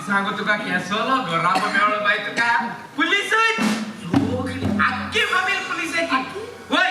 सांगू तुका केसलो घराबो मेळ्ळो बाय तुका. पुलिसच सगळी आख्खी फामील पुलिसाची. वय,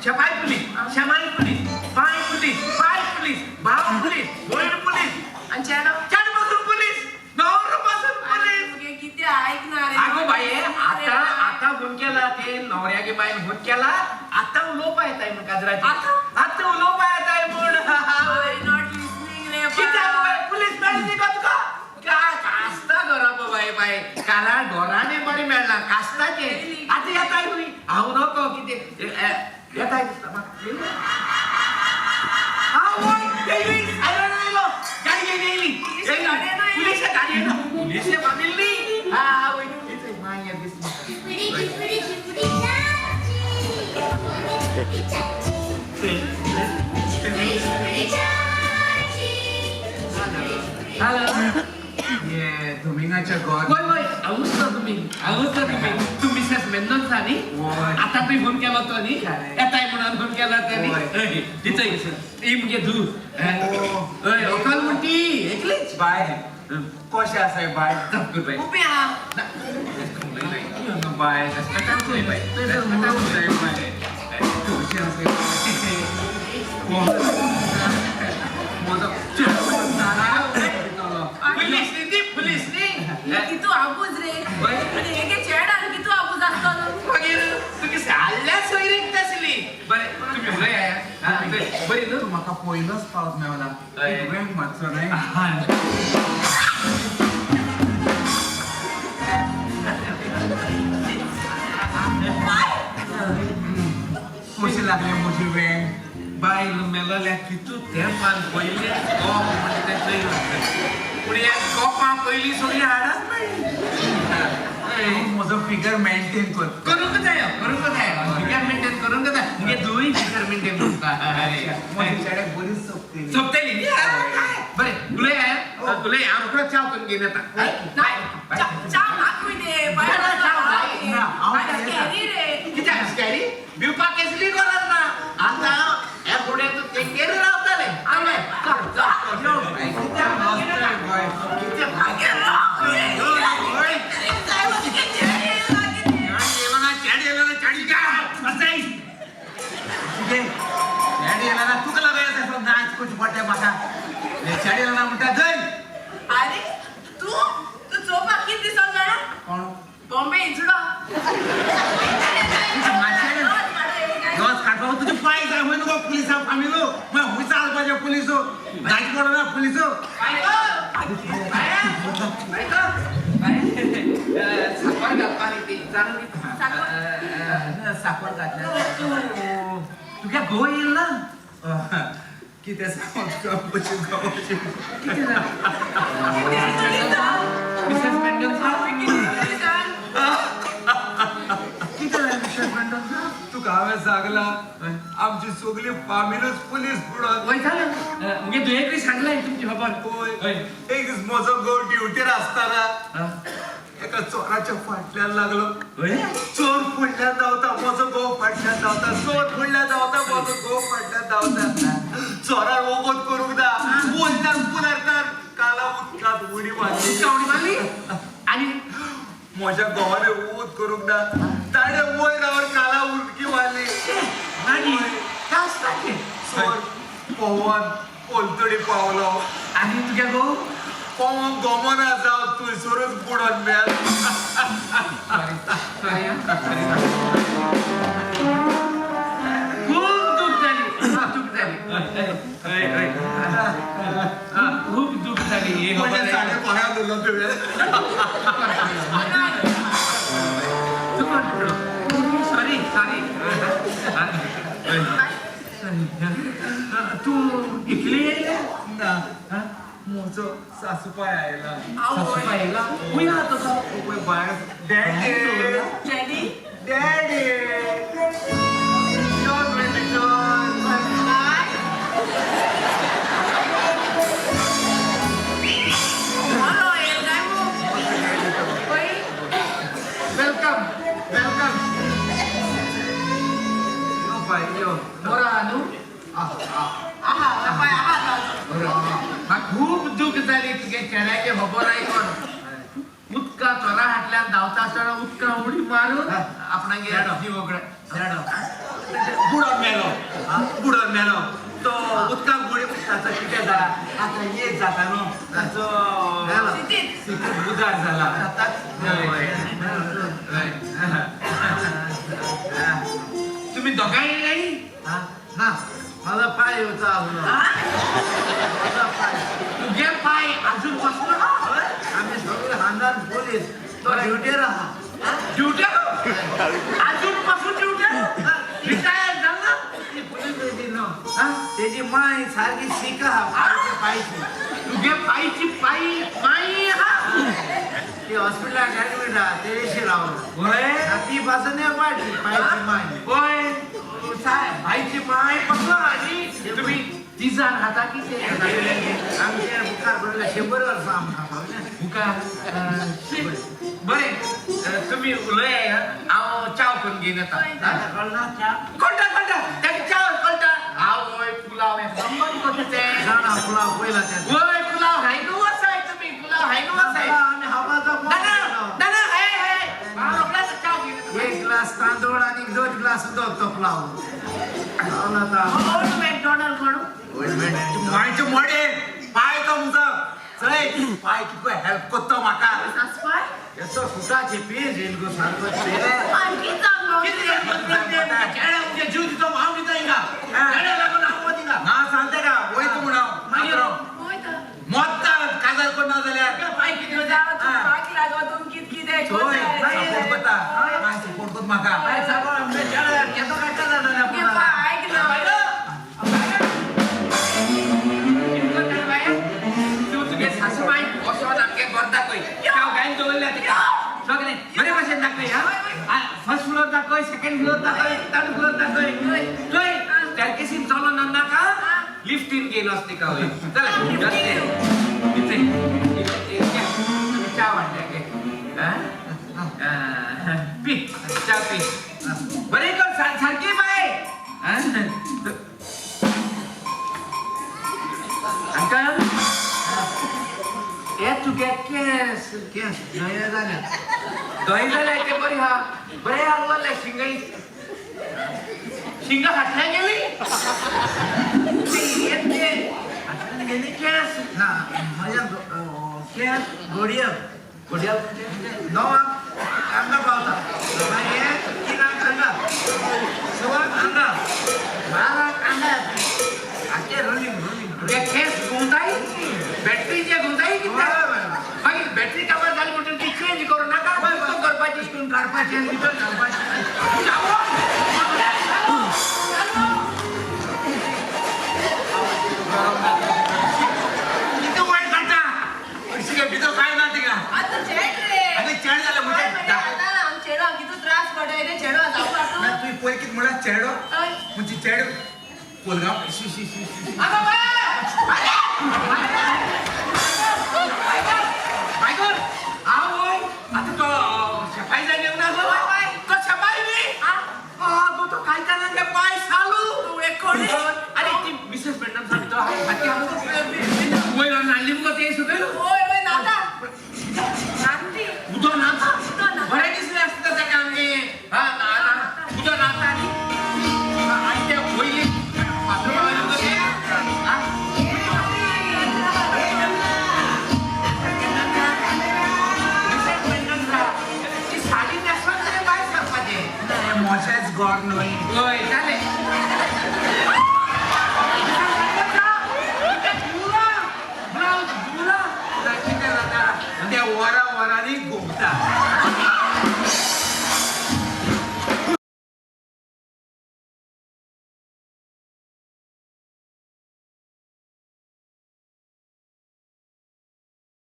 शेपाय पुलीस, शेमाय पुलीस, पाय पुलीस, पाय पुलीस, भाव पुलीस, भयण पुलीस. आणि चेडो? चेडो पासून पुलीस, नवरो पासून पुलीस. तुगे किती ऐकणार? अगो बाये, आता आता फोन केला ते नवऱ्यागे बायन फोन केला. आता उलोवपा येताय म्हण काजराची. आता? आता उलोवपा येताय म्हण. Not listening रे. कित्याक बाय पुलीस मेळ्ळी न्ही गो तुका? काय कास्ता घरा बाय बाय, काला घराने बरें मेळ्ळा कास्ताचे. आतां येताय न्हय हांव नको कितें येताय दिसता म्हाका. आवय, येयली सायरन आयलो, गाडी घेवन येयली. पुलिशे गाडी येयलो, पुलिशे फामील न्ही. आवय, मागीर दिसता म्हाका. चिपडी चिपडी चिपडी चाची, चाची, चिपडी चिपडी चाची. हॅलो. ये दोमिंगाच्या घर. वय वय, हांवूच तो तुमी, हांवूच तो तुमी. तूं मिसेस मेंदोन्सा न्ही? वय. आतां तुवें फोन केलो तो न्ही? Correct. येताय म्हणून फोन केला तो न्ही? वय. हय, तिचय ही मुगे धूव. हय, व्हंकल म्हण ती एकलीच. बाय, कशें आसाय बाय? जाप बाय. उबे हा. बाय. रेस्पेक्टान उलय बाय, रेस्पेक्टान उलय बाय. कशें आसाय? म्हजो पुलीस न्ही ती, पुलीस न्ही. कितू आबूज रे. वय. आणि हेगे चेडार कितू आबूज आसतलो. मागीर तुगे साल्या सोयरीक तसली. बरें, तुमी उलय आया. बरी न्हू? तूं म्हाका पयलोच पावस मेवला. हय. वेंग मारचो न्हय. कशी लागली म्हजी वेंग? बायल मेलोल्या कितू तेंपान पयले गोप म्हणजे तें चोयलां. पूण ह्या गोपां पयलीं सगळीं हाडाच मेळ्ळीं. म्हजो फिगर मेंटेन कर. करूंक जायो, करूंक जायो. फिगर मेंटेन करूंक जाय. मुगे दुय फिगर मेंटेन करता. म्हजी चेड्याक बरीच सोंपतली. सोंपतली न्ही? बरें, उलय आया, उलय. हांव रोखडो च्याव करून घेवन येता. नाही, चा नाकूय दे बाय. ना, ना, च्या ना, हांव स्कॅरी रे. कित्याक स्कॅरी? भिवपाक कसली गरज ना. आतां ह्या फुडें तूं तेंगेर रावतलें. आमे चल चल, यो. कित्याक कित्याक? मागीर राव रे. वय. जाय तुगे चेडे लागीं. चेडी येयलो ना, चेडी येयलो ना, चेडी का बसाय. कितें चेडी येयला ना? तुका लागून येता नाच करचें पडटा म्हाका. चेडी येयला ना म्हणटा जय. अरे तू तू चोपा कित दिसोन जाणा? कोण? बॉम्बे इंजुडो. नोज काडपाक तुजे पांय जाय खंय नुगो पुलिसां फामिलो. मागीर खंय चालपाचें पुलिसो जायचे पडना पुलिसो. बायको, बायको, बाय. साकर घालपा न्ही ती चालू न्ही. साकर घातल्या. तुगे घोव येयल ना? कितें सांगू तुका म्हजी घोवाचें? कितें जालें मिसेस मेंडोन्सा? कितें जालें मिसेस मेंडोन्सा? तुका हांवें सांगलां, आमची सगळी फामिलूच पुलीस बुडोन. वय जालें. मुगे दुयेकूय सांगलें तुमची खबर. पळय, हय. एक दीस म्हजो घोव ड्युटीर आसतना एका चोराच्या फाटल्यान लागलो. हय. चोर फुडल्यान धांवता, म्हजो घोव फाटल्यान धांवता. चोर फुडल्यान धांवता, म्हजो घोव फाटल्यान धांवता. चोरान वोगोत करूंक ना, वयल्यान पुलार काला उदकांत उडी मारली. उदका उडी मारली आनी म्हज्या घोवाने वोगोत करूंक ना, ताणें वयर रावन काला उडकी मारली. मागीर कास्ताचें चोर पोवन पलतडी पावलो. आनी तुगे घोव? पोवन गोमना जावन थंयसरूच बुडोन mail. Sorry, sorry, sorry. खूब दूख जाली, दूख जाली. हय हय, खूब दूख जाली ही खबर. म्हजें साडे कोणाक धरलो तुवें? Sorry, sorry. तूं इतली येयल्या? ना, म्हजो सासूपाय आयला. सासूबाय येयला? खंय आहा तसो? पळय भायर. Daddy. Daddy. Daddy. John, baby, John. हाय. बरो येयल काय मू पळय. Welcome, welcome. यो बाय, यो. बरो आहा न्हू? आहा बाय, आहा. बरो. म्हाका खूब दुःख जाली तुगे चेड्याचे खबर आयकोन. उदका चोरा हाटल्यान धांवता आसतना उदका उडी मारून आपणागे जीव बुडोन मेलो, बुडोन मेलो तो. उदकाक बुडी, ताचो कितें जाला आतां, येत जाता न्हू ताचो. सिटीत. सिटीत उदार जाला. तुम्ही दोघांय येयलाय? ना, माझा पाय होता अजून. माझा पाय. तुगे पाय अजून पासून? आम्ही सगळे खानदान पोलीस. तो ड्युटीवर आहा. ड्युट्या? अजून पासून ड्युट्या? रिटायर झाला? ती पोलीस होती न्हू. त्याची माय सारखी शिक आहा, पायची पायची. तुगे पायची पायी माई हा. ती हॉस्पिटलात ऍडमिट आहा, तेशी रावला. होय. ती पासून वाढली पायची माय. होय, भाईची माय पासून. आणि तुम्ही तिजान खाता किती? आमच्या मुखार पडल्या 100 वर्सां आमकां पावलें. मुखार बरें, तुम्ही उलय, हांव चाव करून घेवन येता. कळना च्या? कळटा, कळटा, ताका चाव कळटा. हांव वय पुलाव हें संबंद कशें तें. जाणा, पुलाव पयला त्या. वय, पुलाव हायनू आसाय तुमी, पुलाव हायनू आसाय. आमी हापाचो. ना ना ना, हे हे हांव रोखडेंच चाव घेवन येता. एक ग्लास तांदूळ आणि 2 ग्लास उदक तो पुलाव. ओल्ड मॅकडॉनल्ड म्हणून. मायचे मोडे पाय तो मुजो चल पाय कितको हेल्प करतो म्हाका. सासपाय. येसो फुटाचे पेज येईल गो सारको. आणखी चांगलो. चेड्या जीव दितो हांव, दिता हिंगा चेड्या लागून हांव दिता. ना, सांगते का वयता म्हण हांव. मागीर? होय तर. मोत्ता काजार करना जाल्यार. पाय कितें जाता? पाक लागो तुम कित कितें. सपोर्ट करता, माय सपोर्ट करता म्हाका. पाय सारको आमच्या चेड्या केसो काडटा जाणा. ऐक ना. तूं तुगे सासूबाई वचोन आमगे घर दाखय. हांव गायन दवरल्या तिका सगळें बरे भाशेन दाखय. हा, फर्स्ट फ्लोर दाखय, सेकंड फ्लोर दाखय, थर्ड फ्लोर दाखय. थंय स्टॅरकेसीन चलोन नाका, लिफ्टीन घेवन वच तिका. वय, चला. इथे च्या वाडल्या घे. पी, च्या पी. बरें कर सारकी बाय. अंकल, हे तुगे केस. केस धंय जाले. धंय जाल्यार ते बरें हा, बरें आसलें. शिंगाई शिंगा फाटल्यान गेली ते. फाटल्यान गेली केस? ना, म्हज्या केस घोडयेक. घोड्याक? 9 हांगा पावता, मागीर 3 हांगा, 6 हांगा, 12 हांगा. आखे रोलिंग रोलिंग. तुगे केस घुंवताय, बॅटरी जे घुंवताय कित्याक? मागीर बॅटरी काबार जाली म्हणटकीर ती चेंज करूं नाका? करपाची. काडपाचें, भितर घालपाचें. कितें वायट काडटा हरशीं, भितर काय ना तिका. आतां चेड रे. आनी चेड जालें हय म्हणजे मरे, आतां आम चेडो कितू त्रास पडय रे चेडो जावं ना. आतां. तुवें पयर कितें म्हळ्यार चेडो? हय. म्हणजे चेडो कोलगांव शी शी शी शी. आगो बाय. बायगोर, आवय, आतां तो शेपाय जाय ना गो. तो शेपाय न्ही. आगो, तो कांय पाय सालू. कोणी? अरे, ती मिसेस मेंडन तो हाती वयर हाडली मुगो ते सकयल. होय होय, नाता नाती. उदो नाता. उदो नाता. बरें दिसलें आसता ताका आमगे. हा ना ना, उदो नाता. आनी आनी ते वयली बाथरूमा वयले मुगो ते. हा? मिसेस मेंडोन्सा ती साडी न्हेसोन तरी भायर सरपाचें. हें मोशेंच गोर न्हय. हय, जालें.